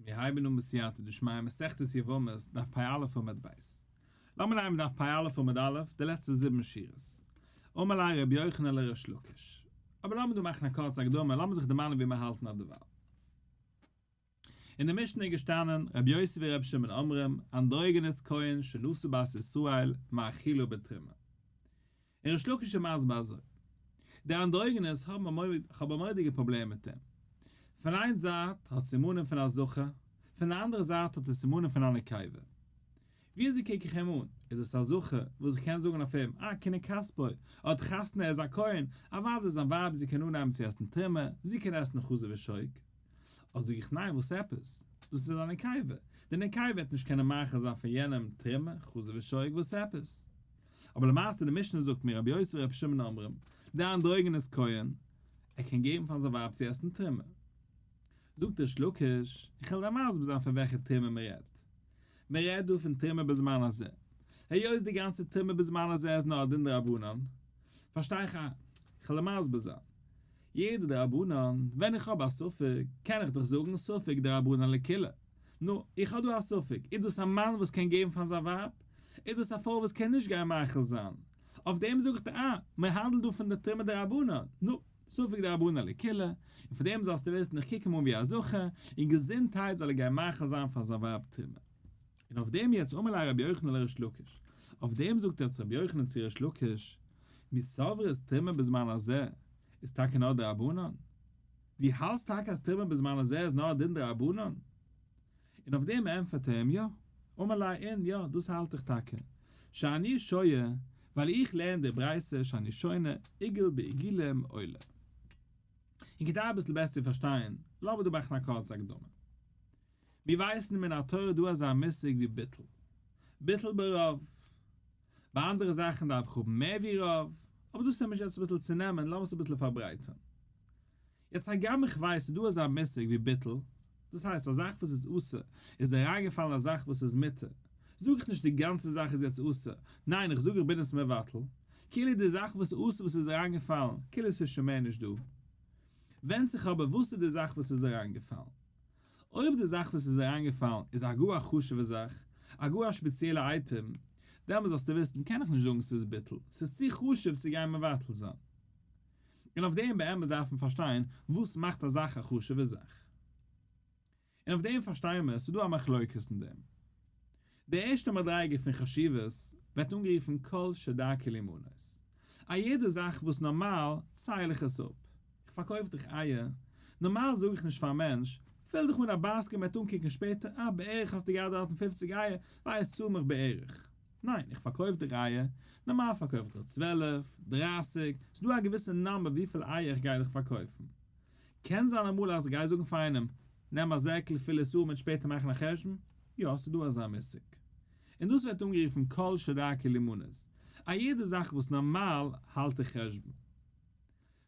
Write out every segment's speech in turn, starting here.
מיר הייבן אן בסייעתא דשמיא מסכת יבמות דף פ"א עמוד ב'. לאמיר ליינען דף פ"א עמוד א', די לעצטע זיבן שורות. אמר ליה רבי יוחנן לריש לקיש. אבער לאמיר דא מאכן א קורצע הקדמה, לאמיר זיך דערמאנען ווי מיר האלטן אדערווייל. אין די משנה איז געשטאנען, רבי יוסי ורבי שמעון אומרים, אנדרוגינוס כהן שנשא בת ישראל מאכילה בתרומה. און ריש לקיש איז מסביר אזוי, די אנדרוגינוס האבן כ'האב א מורא'דיגע פראבלעם מיט אים. פון איין זייט האט סימנים פון א זכר, פון די אנדערע זייט האט ער סימנים פון א נקבה. וויאזוי קוק איך אים אן? איז דאס א זכר וואס איך קען זאגן אויף אים, אה, קנין כספו, ער האט חתונה, ער איז א כהן, אוודאי זיין ווייב, זי קען אנהייבן צו עסן תרומה, זי קען עסן חזה ושוק. אדער זאג איך ניין וואס עפעס? דאס איז א נקבה, די נקבה וועט נישט קענען מאכיל זיין פון יענעם תרומה, חזה ושוק, וואס עפעס? אבער למעשה די משנה זאגט מיר רבי יוסי ורבי שמעון אומרים, די אנדרוגינוס כהן, ער קען געבן פאר זיין ווייב צו עסן תרומה. זאגט ריש לקיש, איך וועל דיר מסביר זיין פון וועלכע תרומה מען רעדט. מען רעדט דא פון תרומה בזמן הזה. היות די גאנצע תרומה בזמן הזה איז נאר א דין דרבנן, פארשטיי איך א. איך וועל דיר מסביר זיין. יעדע דרבנן, ווען איך האב א ספק, קען איך דאך זאגן ספק דרבנן לקולא. נו, איך האב דא א ספק, איז דאס א מאן וואס קען געבן פאר זיין ווייב? איז דאס א פרוי וואס קען נישט גיין מאכיל זיין? אויף דעם זאג איך דיר, אה, מען האנדלט דא פון די תרומה דרבנן. נו, ספק דרבנן לקולא, און פון דעם זאלסטו וויסן, איך קוק אים אן ווי א זכר, און געזונטהייט זאל ער גיין מאכיל זיין פאר זיין ווייב תרומה. און אויף דעם יעצט אמר ליה רבי יוחנן לריש לקיש, אויף דעם זאגט יעצט רבי יוחנן צו ריש לקיש, מי סברת תרומה בזמן הזה איז טאקע נאר דרבנן? דו האלסט טאקע אז תרומה בזמן הזה איז נאר א דין דרבנן? און אויף דעם ענטפערט ער אים יא, אמר ליה אין יא דאס האלט איך טאקע, שאני שוהה, ווייל איך לערן די ברייתא שאני שונה עיגול בעיגולים עולה. און כדי אביסל בעסער צו פארשטיין, לאמיר דא מאכן א קורצע הקדמה. מיר ווייסן מן התורה דא אזא מושג ווי ביטול. ביטול ברוב. ביי אנדערע זאכן דארף איך האבן מער ווי רוב, אבער דאס וועל מיר יעצט אביסל צונעמען, לאמיר עס אביסל פארברייטערן. יעצט הגם איך ווייס ס'איז דא אזא מושג ווי ביטול, דאס הייסט א זאך וואס איז אסור איז אריינגעפאלן א זאך וואס איז מותר, זאג איך נישט די גאנצע זאך איז יעצט אסור, ניין איך זאג איך בין עס מבטל, כאילו די זאך וואס איז אסור וואס איז אריינגעפאלן, כאילו עס איז שוין מער נישט דא. ווענדט זיך אבער וואס איז די זאך וואס איז אריינגעפאלן. אויב די זאך וואס איז אריינגעפאלן איז א גאר א חשוב'ע זאך, א גאר א שפעציעלע אייטעם, דעמאלס זאלסטו וויסן קען איך נישט זאגן ס'איז ביטול, ס'איז צו חשוב צו גיין מבטל זיין. און אויף דעם באמת דארף מען פארשטיין וואס מאכט א זאך א חשוב'ע זאך. און אויף דעם פארשטייען מיר ס'איז דא א מחלוקת אין דעם. די ערשטע מדריגה פון חשיבות ווערט אנגערופן כל שדרכו להימנות. א יעדע זאך וואס נארמאל צייל איך עס אפ. איך פארקויף דיך אייער. נארמאל זאג איך נישט פאר א מענטש, פיל דיך אן א basket מ'וועט אנקוקן שפעטער, אה בערך האסטו געהאט דארטן פופציג אייער, ווייסט צאל מיך בערך. ניין, איך פארקויף דיך אייער, נארמאל פארקויף איך דיך 12, דרייסיג, ס'איז דא א געוויסע number וויפיל אייער איך גיי דיך פארקויפן. קען זיין אמאל אז איך גיי זאגן פאר איינעם, נעם א זעקל פיל עס אן מ'וועט שפעטער מאכן א חשבון, יא ס'איז דא אזא מושג. און דאס ווערט אנגערופן כל שדרכו להימנות, א יעדע זאך וואס נארמאל האלט איך חשבון.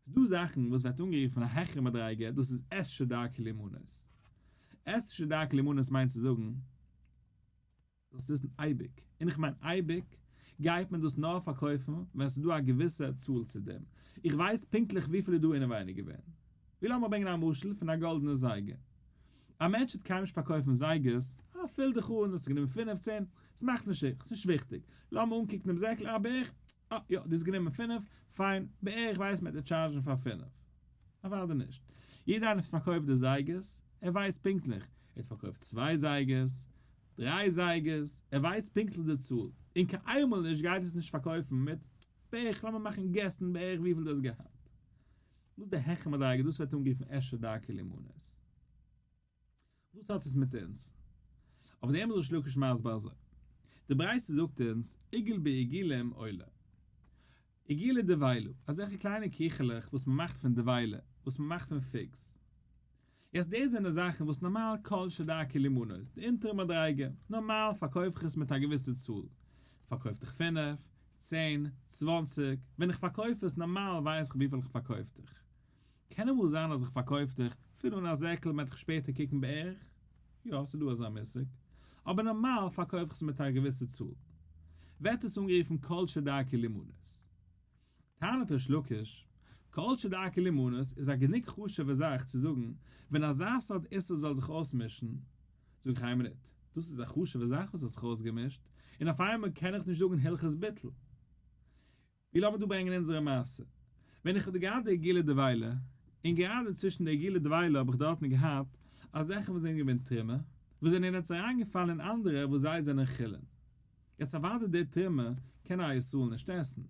ס'איז דא זאכן וואס ווערט אנגערופן א העכערע מדריגה, דאס איז את שדרכו להימנות. את שדרכו להימנות מיינט צו זאגן, זאלסט וויסן אייביג, און איך מיין אייביג, גייט מען דאס נאר פארקויפן ווען ס'איז דא א געוויסע צאל צו דעם. איך ווייס פונקטליך וויפיל איז דא אינעווייניג געווען. ווי לאמיר ברענגען א משל פון א גאלדענע זייגער. א מענטש וועט קיינמאל נישט פארקויפן זייגערס, אה, פיל דיך אן, האסט גענומען פינף, צען, ס'מאכט נישט איך, ס'נישט וויכטיג. לאמיר אנקוקן דעם זעקל, אה, בערך, אה, יא, דו האסט גענומען פינף, פיין, בערך ווייסט מען וועט דיר טשארדזשן פאר פינף. אוודאי נישט. יעדער איינער וואס פארקויפט די זייגערס, ער ווייסט פונקטליך, ער האט פארקויפט צוויי זייגערס, דריי זייגערס, ער ווייסט פונקטליך די צאל, און קיין איינמאל נישט גייט עס נישט פארקויפן מיט בערך, לאמיר מאכן guess ן בערך וויפיל דו האסט געהאט. וואס איז די העכער מדריגה, דאס ווערט אנגערופן את שדרכו להימנות. וואס האט עס מיט אונז? אויף דעם איז ריש לקיש מסביר אזוי, די ברייתא זאגט אונז עיגול בעיגולים עולה. עיגולי דבילה, אזעלכע קליינע קיכעלעך וואס מען מאכט פון דבילה, וואס מען מאכט פון figs. יעצט דאס זענען זאכן וואס נארמאל כל שדרכו להימנות, די אונטערע מדריגה, נארמאל פארקויף איך עס מיט א געוויסע צאל, פארקויף דיך פינף, צען, צוואנציג, ווען איך פארקויף עס נארמאל ווייס איך וויפיל איך פארקויף דיך. קען אמאל זיין אז איך פארקויף דיך, פיל אן א זעקל מען וועט דיך שפעטער קוקן בערך, יא ס'איז דא אזא מושג, אבער נארמאל פארקויף איך עס מיט א געוויסע צאל. ווערט עס אנגערופן כל שדרכו להימנות. טענה'ט ריש לקיש, כל שדרכו להימנות איז א גענוג חשוב'ע זאך צו זאגן ווען אזא סארט איסור זאל זיך אויסמישן. זאג איך איין מינוט, דאס איז א חשוב'ע זאך וואס האט זיך אויסגעמישט, און אויף איינמאל קען איך נישט זאגן הלכות ביטול. ווי לאמיר דא ברענגען אונזערע מעשה. ווען איך האב דא געהאט די עיגולי דבילה, און גראדע צווישן די עיגולי דבילה האב איך דארטן געהאט אזעלכע וואס זענען געווען תרומה, וואס זענען יעצט אריינגעפאלן אין אנדערע וואס זיי זענען חולין. יעצט אוודאי די תרומה קען א ישראל נישט עסן,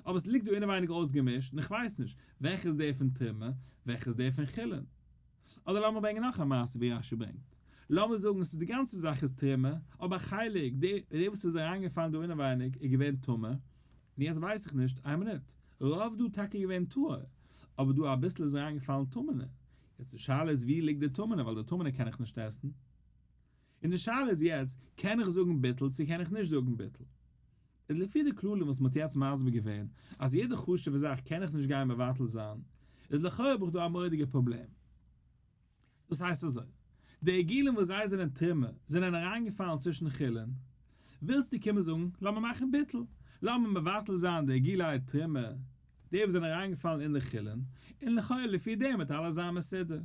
אבער עס ליגט דא אינעווייניג אויסגעמישט און איך ווייס נישט וועלכע איז דער פון תרומה וועלכע איז דער פון חולין. אדער לאמיר ברענגען נאך א מעשה ווי רש"י ברענגט, לאמיר זאגן ס'איז די גאנצע זאך איז תרומה, אבער א חלק, די וואס איז אריינגעפאלן דא אינעווייניג איז געווען טמא, און יעצט ווייס איך נישט, איין מינוט, רוב דא טאקע געווען טהור, אבער דא אביסל איז אריינגעפאלן טמא'נע, יעצט די שאלה איז ווי ליגט די טמא'נע ווייל די טמא'נע קען איך נישט עסן. און די שאלה איז יעצט, קען איך זאגן ביטול צו קען איך נישט זאגן ביטול? איז לפי די כללים וואס מ'האט יעצט מסביר געווען, אז יעדע חשוב'ע זאך קען איך נישט גיין מבטל זיין, איז לכאו' האב איך דא א מורא'דיגע פראבלעם. דאס הייסט אזוי, די עיגולים וואס זיי זענען תרומה זענען אריינגעפאלן צווישן חולין, ווילסטו קומען זאגן לאמיר מאכן ביטול, לאמיר מבטל זיין די עיגולי תרומה, די וואס זענען אריינגעפאלן אין די חולין, און לכאו' לפי דעם וועט אלעס זיין מסודר.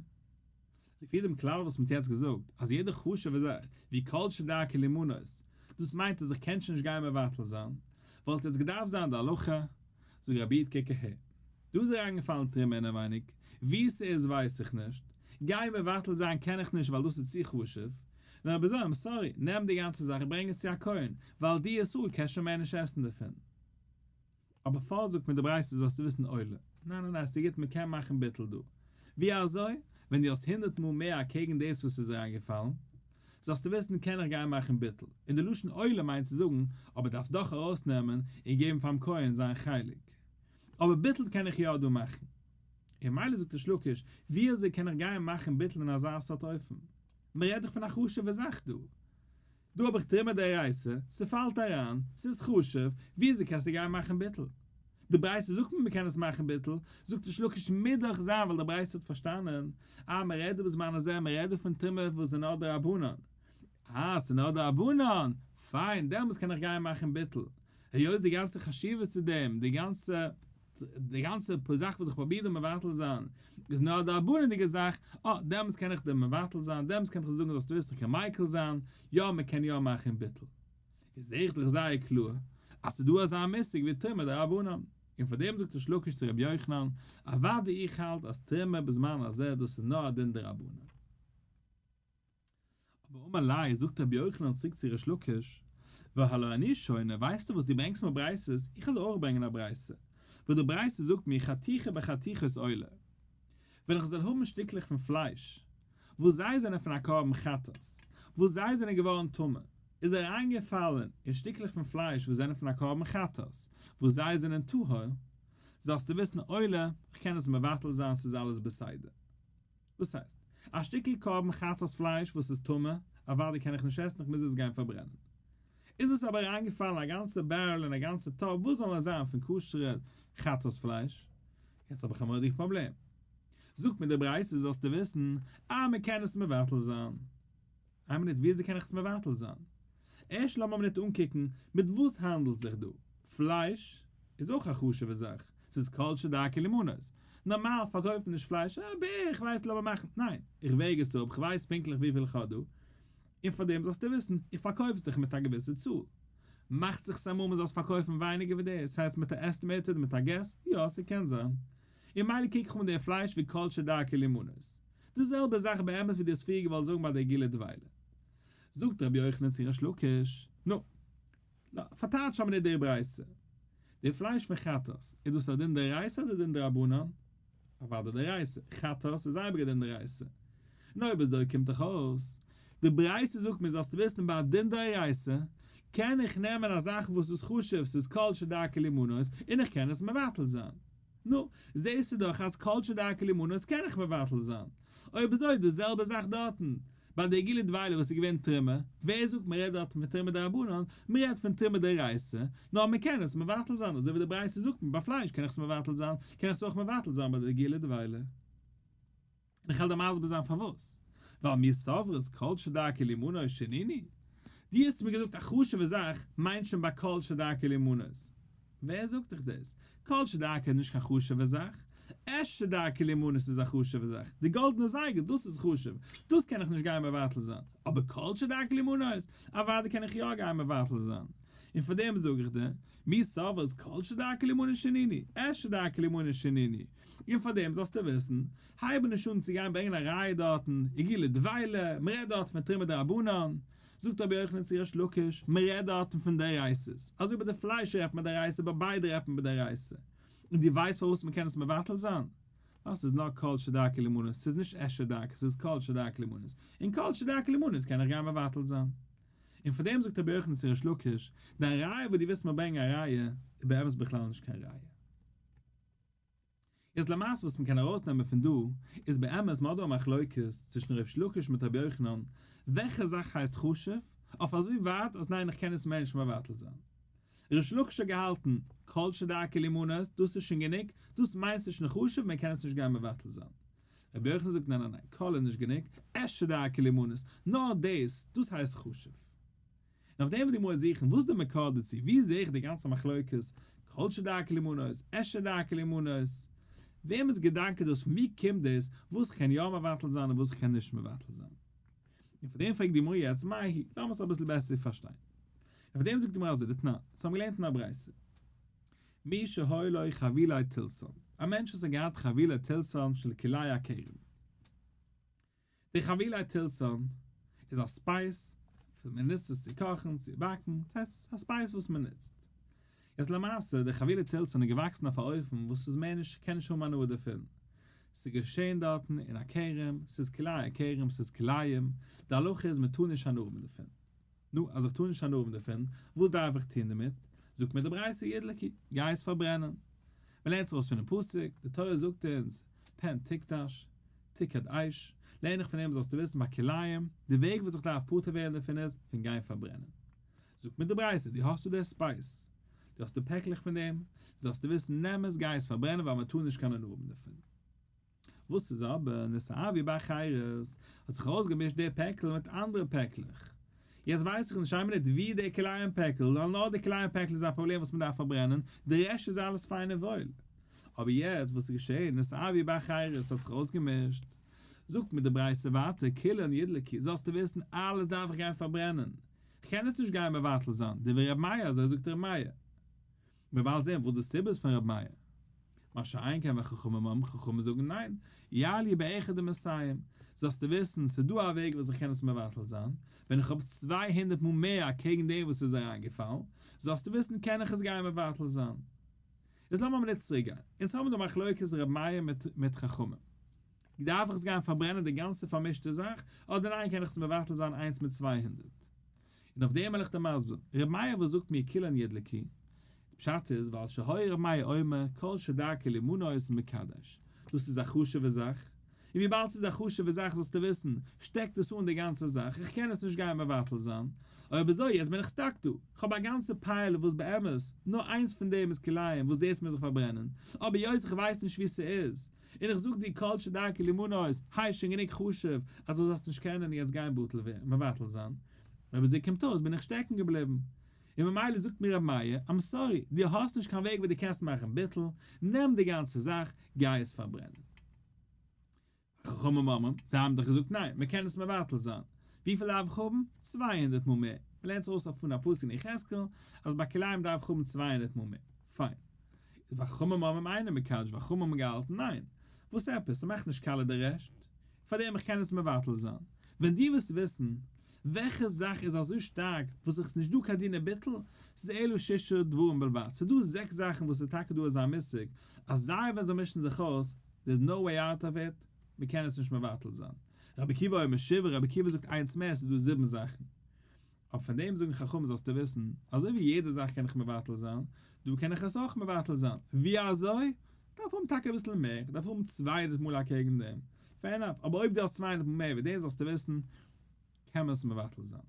לפי דעם כלל וואס מ'האט יעצט געזאגט, אז יעדע חשוב'ע זאך, ווי כל שדרכו להימנות, דאס מיינט אז איך קען שוין נישט גיין מבטל זיין, וואלט יעצט געדארפט זיין די הלכה, זאג רבי איד קוק אהער, דא איז אריינגעפאלן תרומה אינעווייניג, ווי ס'איז ווייס איך נישט, גיין מבטל זיין קען איך נישט ווייל דאס איז צו חשוב, נאר אויב אזוי איים סארי, נעם די גאנצע זאך ברענג עס צו א כהן, ווייל דו ישראל קענסט שוין מער נישט עסן דערפון. אבער פארט זאגט מיר די ברייתא זאלסטו וויסן עולה. ניין ניין ניין ס'גוט מ'קען מאכן ביטול דא. ווי אזוי? ווען דו האסט הונדרעט מאל מער אקעגן דאס וואס איז אריינגעפאלן, זאלסטו וויסן קען איך גיין מאכן ביטול. און די לשון עולה מיינט צו זאגן אבער דארפסט דאך ארויסנעמען און געבן פאר'ן כהן זיין חלק. אבער ביטול קען איך יא דא מאכן. און מילא זאגט ריש לקיש, ווי אזוי קען איך גיין מאכן ביטול אין אזא סארט אופן? מ'רעדט דאך פון א חשוב'ע זאך דא. דא האב איך תרומה דאורייתא, ס'פאלט אריין, ס'איז חשוב, וויאזוי קענסטו גיין מאכן ביטול? די ברייתא זאגט מיר מ'קען עס מאכן ביטול, זאגט ריש לקיש מוז דאך זיין ווייל די ברייתא האט פארשטאנען, אה מ'רעדט דא בזמן הזה מ'רעדט דא פון תרומה וואס איז נאר דרבנן, אה ס'איז נאר דרבנן, פיין דעמאלטס קען איך גיין מאכן ביטול, היות די גאנצע חשיבות צו דעם, די גאנצע. די גאנצע זאך וואס איך פרוביר דא מבטל זיין איז נאר א דרבנן'דיגע זאך, אה, דעמאלטס קען איך דיר מבטל זיין, דעמאלטס קען איך דיר זאגן זאלסט וויסן איך קען מיקל זיין, יא מען קען יא מאכן ביטול. איז זעה איך דאך זייער קלאר אז ס'איז דא אזא מושג ווי תרומה דרבנן, און פאר דעם זאגט ריש לקיש צו רבי יוחנן, אוודאי איך האלט אז תרומה בזמן הזה דאס איז נאר א דין דרבנן. אבער אמר ליה, זאגט רבי יוחנן צוריק צו ריש לקיש, והלא אני שונה, ווייסטו וואס דו ברענגסט מיר ברייתות, איך וועל אויך ברענגען א ברייתא, וואס די ברייתא זאגט מיר חתיכה בחתיכות עולה, ווען איך זאל האבן שטיקלעך פון פלייש, וואס זיי זענען פון א קרבן חטאת, וואס זיי זענען געווארן טמא, איז אריינגעפאלן אין שטיקלעך פון פלייש וואס זענען פון א קרבן חטאת, וואס זיי זענען טהור, זאלסטו וויסן עולה, איך קען עס מבטל זיין, ס'איז אלעס בסדר. דאס הייסט, א שטיקל קרבן חטאת פלייש וואס איז טמא, אוודאי קען איך נישט עסן איך מוז עס גיין פארברענען. איז עס אבער אריינגעפאלן א גאנצע barrel אין א גאנצע טאפ וואס זאל עס זיין פון כשר'ע חטאת פלייש? יעצט האב איך א מורא'דיגע פראבלעם. זאגט מיר די ברייתא זאלסטו וויסן אז מען קען עס מבטל זיין. איין מינוט וויאזוי קען איך עס מבטל זיין? ערשט לאמיר א מינוט אנקוקן מיט וואס האנדלט זיך דא. פלייש איז אויך א חשוב'ע זאך, ס'איז כל שדרכו לימנות. נארמאל פארקויפט מען נישט פלייש, אה בערך, ווייסט לאמיר מאכן, ניין, איך וועג עס אפ, כ'ווייס פונקטליך וויפיל איך האב דא, און פאר דעם זאלסטו וויסן, איך פארקויף עס דיך מיט א געוויסע צאל. מאכט זיך עס אמאל מ'זאל עס פארקויפן ווייניגער ווי דאס, ס'הייסט מיט א estimated, מיט א guess, יא ס'קען זיין. און מילא קוק איך אן די פלייש ווי כל שדרכו לימנות. די זעלבע זאך באמת ווי דו האסט פריער געוואלט זאגן ביי די עיגולי דבילה. זאגט רבי יוחנן צו ריש לקיש, נו, פארטייטש אבער ניט די ברייתא. די פלייש פון חטאת, איז דאס א דין דאורייתא אדער דין דרבנן? אוודאי דאורייתא, חטאת איז אייביג א דין דאורייתא. נו אויב אזוי קומט דאך אויס, די ברייתא זאגט מיר זאלסטו וויסן ביי א דין דאורייתא קען איך נעמען א זאך וואס איז חשוב ס'איז כל שדרכו לימנות און איך קען עס מבטל זיין. נו, זעסטו דאך אז כל שדרכו לימנות קען איך מבטל זיין. אויב אזוי די זעלבע זאך דארטן, ביי די עיגולי דבילה וואס איז געווען תרומה, ווער זאגט מען רעדט דארטן פון תרומה דרבנן, מען רעדט פון תרומה דאורייתא, נאר מען קען עס מבטל זיין, אזוי ווי די ברייתא זאגט מיר ביי פלייש קען איך עס מבטל זיין, קען איך עס אויך מבטל זיין ביי די עיגולי דבילה. און איך וועל דיר מסביר זיין פארוואס. ווייל מי סברת כל שדרכו לימנות שנינו. דו האסט מיר געזאגט א חשוב'ע זאך מיינט שוין ביי כל שדרכו לימנות. ווער זאגט דיך דאס? כל שדרכו איז נישט קיין חשוב'ע זאך. את שדרכה לימנות איז א חשוב'ע זאך, די גאלדענע זייגער דאס איז חשוב, דאס קען איך נישט גיין מבטל זיין, אבער כל שדרכו לימנות, אוודאי קען איך יא גיין מבטל זיין. און פאר דעם זאג איך דיר, מי סברת כל שדרכו לימנות שנינו, את שדרכו לימנות שנינו, און פאר דעם זאלסטו וויסן, הייב נישט אן צו גיין ברענגען א ראיה דארטן, עיגולי דבילה, מ'רעדט דארט פון תרומה דרבנן, זאגט רבי יוחנן צו ריש לקיש, מ'רעדט דארטן פון דאורייתא'ס, אזוי ביי די פלייש רעדט מען דאורייתא ביי ביידע רעדט מען בדאורייתא, און דו ווייסט פארוואס מ'קען עס מבטל זיין? ווייל ס'איז נאר כל שדרכו לימנות, ס'איז נישט את שדרכו, ס'איז כל שדרכו לימנות, און כל שדרכו לימנות קען איך גיין מבטל זיין. און פאר דעם זאגט רבי יוחנן צו ריש לקיש, דיין ראיה וואס דו ווילסט מיר ברענגען א ראיה, איז באמת בכלל נישט קיין ראיה. איז למעשה וואס מ'קען ארויסנעמען פון דא, איז באמת מ'האט דא א מחלוקת צווישן ריש לקיש מיט רבי יוחנן, וועלכע זאך הייסט חשוב, אויף אזוי ווייט אז ניין איך קען עס מער נישט מבטל זיין. ריש לקיש האט געהאלטן, כל שדרכו לימנות, דאס איז שוין גענוג, דאס מיינט ס'איז שוין חשוב מען קען עס נישט גיין מבטל זיין. רבי יוחנן זאגט ניין ניין ניין, כל איז נישט גענוג, את שדרכו לימנות, נאר דאס, דאס הייסט חשוב. און אויף דעם וועט די גמרא זוכן וואס איז די מקור דערצו, ווי זעה איך די גאנצע מחלוקת, כל שדרכו לימנות, את שדרכו לימנות, וועמענס געדאנק איז דאס, פון ווי קומט דאס, וואס כ'קען יא מבטל זיין און וואס כ'קען נישט מבטל זיין. און פאר דעם פרעגט די גמרא יעצט מאי היא, לאמיר עס אביסל בעסער פארשטיין. און פאר דעם זאגט די גמרא אזוי, דתנן, אונז האבן געלערנט אין א ברייתא, מי שהיו לו חבילי תלתן, א מענטש וואס האט געהאט חבילי תלתן של כלאי הכרם. די חבילי תלתן איז א spice, מען נוצט עס צו קאכן, צו באקן, ס'הייסט א spice וואס מען נוצט. יעצט למעשה, די חבילי תלתן איז געוואקסן אויף א אופן וואס איז מער נישט, קען נישט האבן הנאה דערפון. ס'איז געשען דארטן אין א כרם, ס'איז כלאי הכרם, ס'איז כלאים, די הלכה איז מען טאר נישט הנאה האבן דערפון. נו, אז איך טאר נישט הנאה האבן דערפון, וואס דארף איך טון דערמיט? זאגט מיר די ברייתא ידלקו, גיי עס פארברענען. מען לערנט זיך אויס פונעם פסוק, די תורה זאגט אונז, פן תקדש, תוקד אש, לערן איך פון דעם זאלסטו וויסן ביי כלאים, די וועג וואס איך דארף פטור ווערן דערפון איז, פון גיין פארברענען. זאגט מיר די ברייתא, דו האסט דא די spice, דו האסט די פעקלעך פון דעם, זאלסטו וויסן נעם עס גיי עס פארברענען ווייל מען טאר נישט קיין הנאה האבן דערפון. וואס איז אבער נתערבו באחרות, האט זיך אויסגעמישט די פעקל מיט אנדערע פעקלעך. יעצט ווייס איך נישט איין מינוט ווי די כלאים פעקל, ווייל נאר די כלאים פעקל איז א פראבלעם וואס מען דארף פארברענען, די רעשט איז אלעס פיין און וואויל. אבער יעצט וואס איז געשען, נתערבו באחרות האט זיך אויסגעמישט. זאגט מיר די ברייתא ווייטער כולן ידלקו, זאלסטו וויסן אלעס דארף איך גיין פארברענען, כ'קען עס נישט גיין מבטל זיין, דברי ר' מאיר אזוי זאגט ר' מאיר. מיר וועלן זען וואס די סיבה איז פון ר' מאיר. מה שאין כן וחכמים אומרים, חכמים זאגן ניין, יעלו באחד ומאתים, זאלסטו וויסן ס'איז דא א וועג וואס איך קען עס מבטל זיין, ווען איך האב 200 מאל מער אקעגן דעם וואס איז אריינגעפאלן, זאלסטו וויסן קען איך עס גיין מבטל זיין. איז לאמיר מינוט צוריק גיין, אונז האבן דא מחלוקת ר' מאיר מיט חכמים. דארף איך עס גיין פארברענען די גאנצע פארמישטע זאך, אדער ניין קען איך עס מבטל זיין איינס מיט 200? און אויף דעם וועל איך דיר מסביר זיין. ר' מאיר וואס זאגט מיר כולן ידלקו, די פשט איז ווייל שהיה ר' מאיר אומר כל שדרכו לימנות מקדש, דאס איז א חשוב'ע זאך, און וויבאלד ס'איז א חשוב'ע זאך זאלסטו וויסן, שטעקט עס אן די גאנצע זאך, איך קען עס נישט גיין מבטל זיין, אויב אזוי יעצט בין איך stuck דא, כ'האב א גאנצע pile וואס באמת נאר איינס פון דעם איז כלאים וואס דאס מוז איך פארברענען, אבער היות איך ווייס נישט וואו ס'איז, און איך זאג דיר כל שדרכו לימנות הייסט שוין גענוג חשוב אז דו זאלסט נישט קענען יעצט גיין בטל ווערן מבטל זיין, אויב אזוי קומט אויס בין איך שטעקן געבליבן, און ממילא זאגט מיר רבי מאיר, I'm sorry, דו האסט נישט קיין וועג ווי דו קענסט מאכן ביטול, נעם די גאנצע זאך, גיי עס פארברענען. חכמים אומרים, זיי האבן דאך געזאגט ניין, מען קען עס מבטל זיין. וויפיל דארף איך האבן? 200 מאל מער. מען לערנט זיך אויס פון א פסוק אין יחזקאל, אז ביי כלאים דארף איך האבן 200 מאל מער. פיין. איז וחכמים אומרים אינו מקדש, וחכמים האבן געהאלטן ניין. וואס עפעס? ס'מאכט נישט קאלע די רעשט. פארדעם איך קען עס מבטל זיין. ווען דו ווילסט וויסן וועלכע זאך איז אזוי שטארק וואס עס איז נישט דא קיין דיני ביטול, ס'איז אלו שישה דברים בלבד. ס'איז דא זעקס זאכן וואס איז טאקע דא אזא מושג, אז זיי ווען זיי מישן זיך אויס, there's no way out of it, מ'קען עס נישט מבטל זיין. רבי עקיבא אומר שבעה, רבי עקיבא זאגט איינס מער, ס'איז דא זיבן זאכן. אבער פון דעם זאגן חכמים זאלסטו וויסן, אזוי ווי יעדע זאך קען איך מבטל זיין, דא קען איך עס אויך מבטל זיין. ווי אזוי? דארף האבן טאקע אביסל מער, דארף האבן 200 מאל אקעגן דעם. Fair enough. אבער אויב דו האסט 200 מאל מער ווי דעם זאלסטו וויסן, קען מען עס מבטל זיין.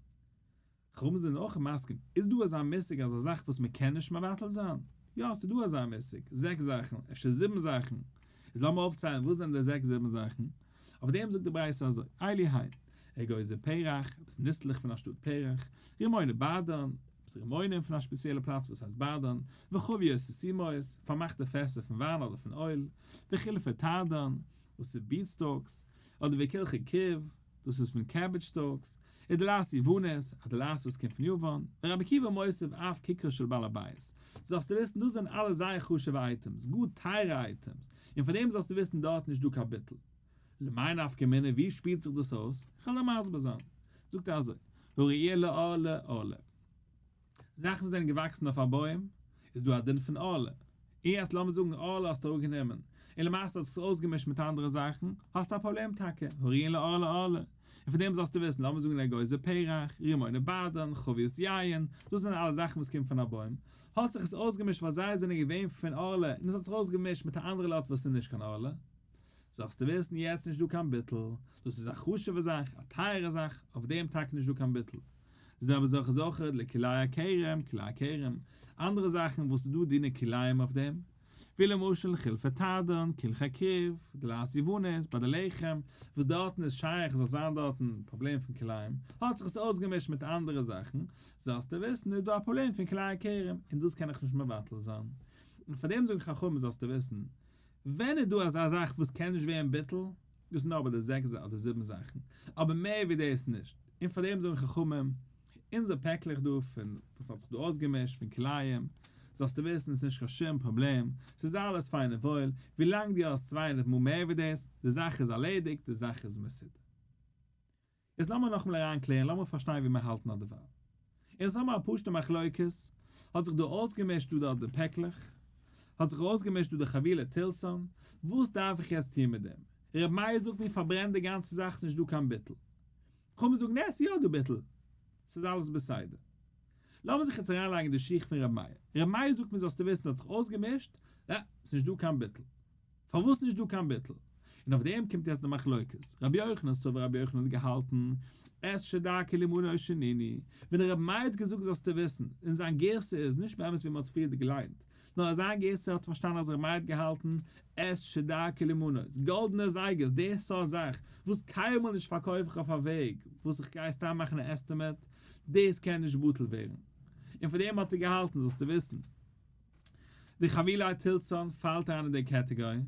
חכמים זענען אויך מסכים, איז דא אזא מושג אז א זאך וואס מען קען נישט מבטל זיין? יא, ס'איז דא אזא מושג, זעקס זאכן, אפשר זיבן זאכן. איז לאמיר אויפציילן וואס זענען די זעקס זיבן זאכן. אויף דעם זאגט די ברייתא אזוי, אלו הן, אגוזי פרח, עפעס ניסלעך פון א שטאט פרח, רימוני בדרן, עפעס רימונים פון א שפעציעלע פלאץ וואס הייסט ברדן, וחביות סתומות, פארמאכטע פעסער פון וויין אדער פון אויל, וקלפי תרדן, וואס איז beet stalks, אדער וקלחי כרוב, דאס איז פון cabbage stalks, ודלעת יונית, א דלעת וואס קומט פון יוון, ורבי עקיבא מוסיף אף ככרו של בעל הבית. זאלסטו וויסן דאס זענען אלע זייער חשוב'ע items, גאר טייערע items, און פאר דעם זאלסטו וויסן דארט נישט דא קיין ביטול. למאי נפקא מינה ווי שפילט זיך דאס אויס? איך וועל דיר מסביר זיין. זאגט ער אזוי, הראויה לערלה ערלה. זאכן וואס זענען געוואקסן אויף א בוים, איז דא א דין פון ערלה. און יעצט לאמיר זאגן ערלה האסטו אראפגענומען, און למעשה האט זיך עס אויסגעמישט מיט אנדערע זאכן, האסטו א פראבלעם טאקע, הראויין לערלה ערלה. און פון דעם זאלסטו וויסן, לאמיר זאגן אגוזי פרח, רימוני ברדן, חביות יין, דאס זענען אלע זאכן וואס קומט פון א בוים, האט זיך עס אויסגעמישט ווייל זיי זענען געווען פון ערלה, און עס האט זיך אויסגעמישט מיט א אנדערע לאט וואס איז נישט קיין ערלה. זאלסטו וויסן יעצט נישט דא קיין ביטול, דאס איז א חשוב'ע זאך, א טייערע זאך, אויף דעם טאקע נישט דא קיין ביטול. די זעלבע זאך איז אויך לכלאי הכרם, כלאי הכרם, אנדערע זאכן וואס איז דא דיני כלאים אויף דעם, ווי למשל קלפי תרדן, קלחי כרוב, דלעת יונית, ביי די לחם, וואס דארטן איז שייך זאל זיין דארטן פראבלעם פון כלאים, האט זיך עס אויסגעמישט מיט אנדערע זאכן, זאלסטו וויסן איז דא א פראבלעם פון כלאי הכרם, און דאס קען איך נישט מבטל זיין. און פאר דעם זאגן חכמים זאלסטו וויסן, ווען איז דא אזא זאך וואס קען נישט ווערן ביטול? דאס איז נאר ביי די זעקס אדער זיבן זאכן, אבער מער ווי דאס נישט, און פאר דעם זאגן חכמים, אונזער פעקלעך דא פון וואס האט זיך דא אויסגעמישט פון כלאים, זאלסטו וויסן ס'איז נישט קיין שום פראבלעם, ס'איז אלעס פיין און וואויל, ווילאנג דו האסט 200 מאל מער ווי דאס, די זאך איז ארלעדיגט, די זאך איז מסודר. יעצט לאמיר נאכאמאל אריינקלערן, לאמיר פארשטיין ווי מיר האלטן אט דערווייל. אונז האבן א פשוטע מחלוקת, האט זיך דא אויסגעמישט דא דארט די פעקלעך, האט זיך אויסגעמישט דא די חבילי תלתן, וואס דארף איך יעצט טון מיט דעם? ר' מאיר זאגט מיר פארברען די גאנצע זאך ס'נישט דא קיין ביטול. חכמים זאגן נע ס'איז יא דא ביטול, ס'איז אלעס בסדר. לאמיר זיך יעצט אריינלייגן אין די שיך פון ר' מאיר. ר' מאיר זאגט מיר זאלסטו וויסן ס'האט זיך אויסגעמישט, נע ס'נישט דא קיין ביטול. פארוואס נישט דא קיין ביטול? און אויף דעם קומט יעצט די מחלוקת, רבי יוחנן סבר רבי יוחנן האט געהאלטן, את שדרכו לימנות שנינו, ווען רבי מאיר האט געזאגט זאלסטו וויסן, און זיין גירסא איז נישט באמת ווי מען האט עס פריער געליינט, נאר אז זיין גירסא האט פארשטאנען אז רבי מאיר האט געהאלטן, את שדרכו לימנות, גאלדענע זייגערס, די סארט זאך וואס קיינמאל נישט פארקויף איך אויף א וועג וואס איך גיי סתם מאכן א estimate, דאס קען נישט בטל ווערן. און פאר דעם האט ער געהאלטן זאלסטו וויסן. די חבילי תלתן פאלט אריין אין די קעטעגארי,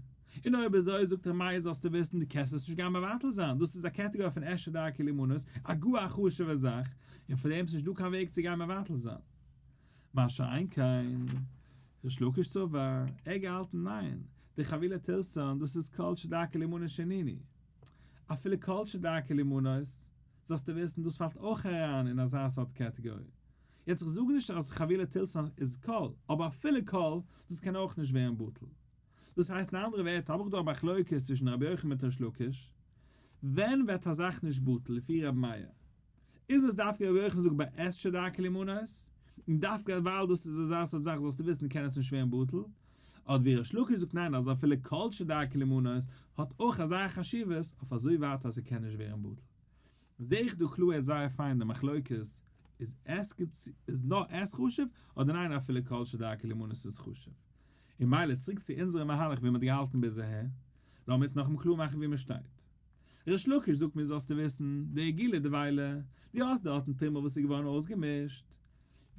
און אויב אזוי זאגט ר' מאיר זאלסטו וויסן דו קענסט עס נישט גיין מבטל זיין, דאס איז א קעטעגארי פון את שדרכו לימנות, א גאר א חשוב'ע זאך, און פאר דעם איז נישט דא קיין וועג צו גיין מבטל זיין. מה שאין כן ריש לקיש סבר, ער האט געהאלטן ניין, די חבילי תלתן דאס איז כל שדרכו לימנות שנינו, אפילו כל שדרכו לימנות, זאלסטו וויסן דאס פאלט אויך אריין אין אזא סארט קעטעגארי, יעצט איך זאג נישט אז חבילי תלתן איז כל, אבער אפילו כל, דאס קען אויך נישט ווערן בטל. דאס הייסט אין אנדערע ווערטער האב איך דא א מחלוקת צווישן רבי יוחנן מיט ריש לקיש, ווען ווערט א זאך נישט בטל לפי רבי מאיר? איז עס דווקא רבי יוחנן זאגט ביי את שדרכו לימנות, און דווקא ווייל דאס איז אזא סארט זאך זאלסטו וויסן קען עס נישט ווערן בטל, אדער ווי ריש לקיש זאגט ניין אז אפילו כל שדרכו לימנות האט אויך אזא חשיבות אויף אזוי ווייט אז ס'קען נישט ווערן בטל. זעה איך דא קלאר זייער פיין די מחלוקת, איז עס איז נאר את חשוב אדער ניין אפילו כל שדרכו לימנות איז חשוב? און מילא צוריק צו אונזערע מהלך ווי מ'האט געהאלטן ביז אהער, לאמיר עס נאכאמאל קלאר מאכן ווי מ'שטייט. ריש לקיש זאגט מיר זאלסטו וויסן, די עיגולי דבילה, דו האסט דארטן תרומה וואס איז געווארן אויסגעמישט,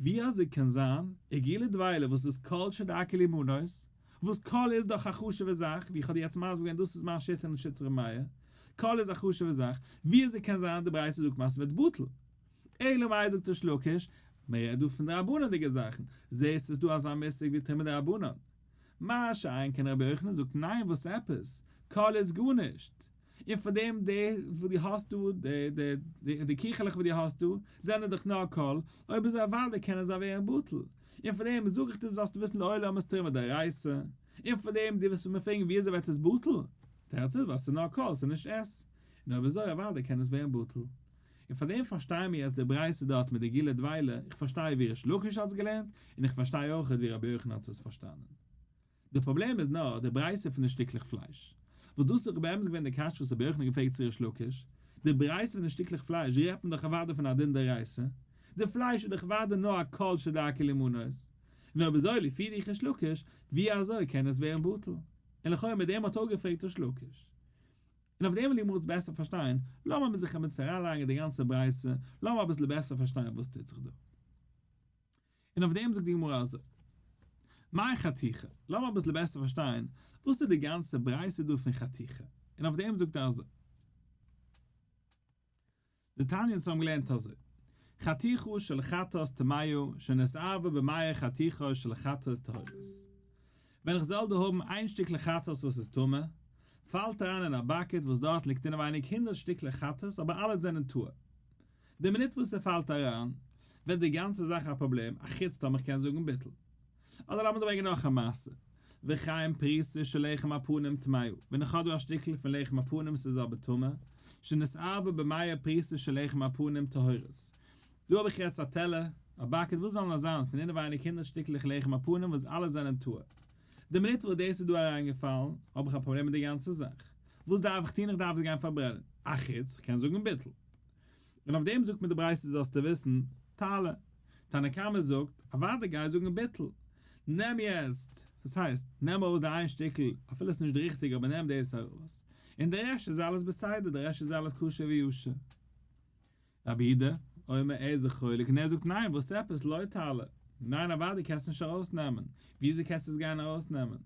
ווי אזוי קען זיין עיגולי דבילה וואס איז כל שדרכו לימנות, וואס כל איז דאך א חשוב'ע זאך, ווי איך האב דיר יעצט מסביר געווען דאס איז מיין שיטה און שיטת ר' מאיר, כל איז א חשוב'ע זאך, ווי אזוי קען זיין אז די ברייתא זאגט אז ס'ווערט בטל? אלא מאי זאגט ריש לקיש, מ'רעדט דא פון דרבנן'דיגע זאכן, זעהסט ס'איז דא אזא מושג ווי תרומה דרבנן. מה שאין כן רבי יוחנן זאגט ניין וואס עפעס, כל איז גארנישט, און פאר דעם די וואס דו האסט דא, די די די קיכעלעך וואס דו האסט דא, זענען דאך נאר כל, אויב אזוי אוודאי קענען זיי ווערן בטל, און פאר דעם זאג איך דיר זאלסטו וויסן לעולם איז תרומה דאורייתא, און פאר דעם דו וועסט מיר פרעגן ווי אזוי ווערט עס בטל, תירוץ איז ווייל ס'איז נאר כל, ס'איז נישט את, און אויב אזוי אוודאי קען עס ווערן בטל. און פאר דעם פארשטייען מיר אז די ברייתא דארט מיט די עיגולי דבילה, איך פארשטיי ווי ריש לקיש האט עס געלערנט, און איך פארשטיי אויך ווי רבי יוחנן האט עס פארשטאנען. די פראבלעם איז נאר די ברייתא פון די שטיקלעך פלייש. וואס דאס איז דאך באמת געווען די קשיא וואס רבי יוחנן האט געפרעגט צו ריש לקיש, די ברייתא פון די שטיקלעך פלייש רעדט מען דאך אוודאי פון א דין דאורייתא, די פלייש איז דאך אוודאי נאר א כל שדרכו לימנות, און אויב אזוי לפי דיך ריש לקיש, ווי אזוי קען עס ווערן בטל? און לכאורה מיט דעם האט אויך געפרעגט ריש לקיש. און אויף דעם וויל איך מיר עס בעסער פארשטיין, לאמיר מיר זיך אביסל אריינלייגן אין די גאנצע ברייתא, לאמיר אביסל בעסער פארשטיין וואס טוט זיך דא. און אויף דעם זאגט די גמרא אזוי, מאי חתיכה, לאמיר אביסל בעסער פארשטיין וואס איז די גאנצע ברייתא דא פון חתיכה, און אויף דעם זאגט ער אזוי. דתניא אונז האבן געלערנט אזוי, חתיכה של חטאת טמאה שנתערבה במאה חתיכות של חטאת טהורות. ווען איך זאל דא האבן איין שטיקל חטאת וואס איז טמא, פאלט אריין אין א bucket וואס דארט ליגט אינעווייניג הונדרעט שטיקלעך חטאת אבער אלע זענען טהור. די מינוט וואס ס'פאלט אריין, ווערט די גאנצע זאך א פראבלעם, אחוץ טאמער כ'קען זאגן ביטול. אדער לאמיר דא ברענגען נאך א מעשה, וכן פרוסה של לחם הפנים טמאה, ווען איך האב דא א שטיקל פון לחם הפנים ס'איז אבער טמא, שנתערבה במאה פרוסות של לחם הפנים טהורות. דא האב איך יעצט א טעלער, א bucket וואס זאלן עס זיין פון אינעווייניג הונדרעט שטיקלעך לחם הפנים וואס אלע זענען טהור. די מינוט וואס דאס איז דא אריינגעפאלן, האב איך א פראבלעם מיט די גאנצע זאך. וואס דארף איך טון? איך דארף עס גיין פארברענען. אחוץ, כ'קען זאגן ביטול. און אויף דעם זאגט מיר די ברייתא זאלסטו וויסן, תעלה. תנא קמא זאגט, אוודאי גיי זאגן ביטול. נעם יעצט, דאס הייסט, נעם ארויס די איין שטיקל, אפילו עס איז נישט די ריכטיגע אבער נעם דאס ארויס, און די רעשט איז אלעס בסדר, די רעשט איז אלעס כשר וישר. רבי יהודה אומר ער איז זיך חולק און ער זאגט ניין וואס עפעס לא תעלה, ניין אוודאי קענסט נישט ארויסנעמען, וויאזוי קענסטו עס גיין ארויסנעמען?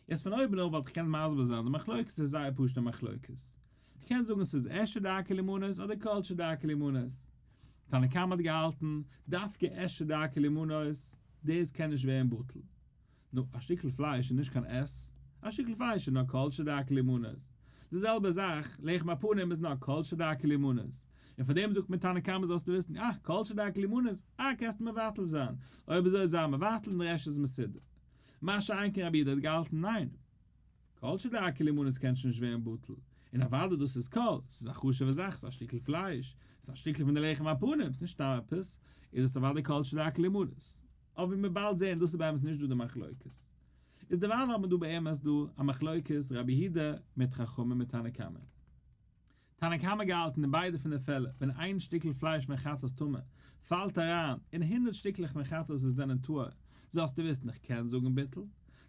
יעצט פון אויבן אויף וואלט איך געקענט מסביר זיין די מחלוקת איז זייער פשוטע מחלוקת. איך קען זאגן ס'איז עשה דרכו להימנות אדער כל שדרכו להימנות. תנא קמא האט געהאלטן דווקא עשה דרכו להימנות דאס קען נישט ווערן בטל. נו, א שטיקל פלייש איז נישט קיין עש, א שטיקל פלייש איז נאר כל שדרכו להימנות. די זעלבע זאך, לחם הפנים איז נאר כל שדרכו להימנות. און פאר דעם זאגט מיר תנא קמא זאלסטו וויסן, אה, כל שדרכו להימנות, אה, קענסטו מבטל זיין. אויב אזוי זיי מבטל און די רעשט איז מסודר. מה שאין כן רבי יהודה האט געהאלטן ניין. כל שדרכו להימנות קען שוין נישט ווערן בטל, און אוודאי דאס איז כל, ס'איז א חשוב'ע זאך, ס'איז א שטיקל פלייש, ס'איז א שטיקל פון די לחם הפנים, ס'איז נישט סתם עפעס, איז עס אוודאי כל שדרכו להימנות. אבער ווי מיר באלד זעהן דאס איז באמת נישט דא די מחלוקת. איז דערווייל האט מען דא באמת דא א מחלוקת רבי יהודה מיט חכמים מיט תנא קמא. תנא קמא געהאלטן אין ביידע פון די פעלער ווען איין שטיקל פלייש פון חטאת טמא פאלט אריין אין הונדרעט שטיקלעך פון חטאת וואס זענען טהור זאלסטו וויסן איך קען זאגן ביטול.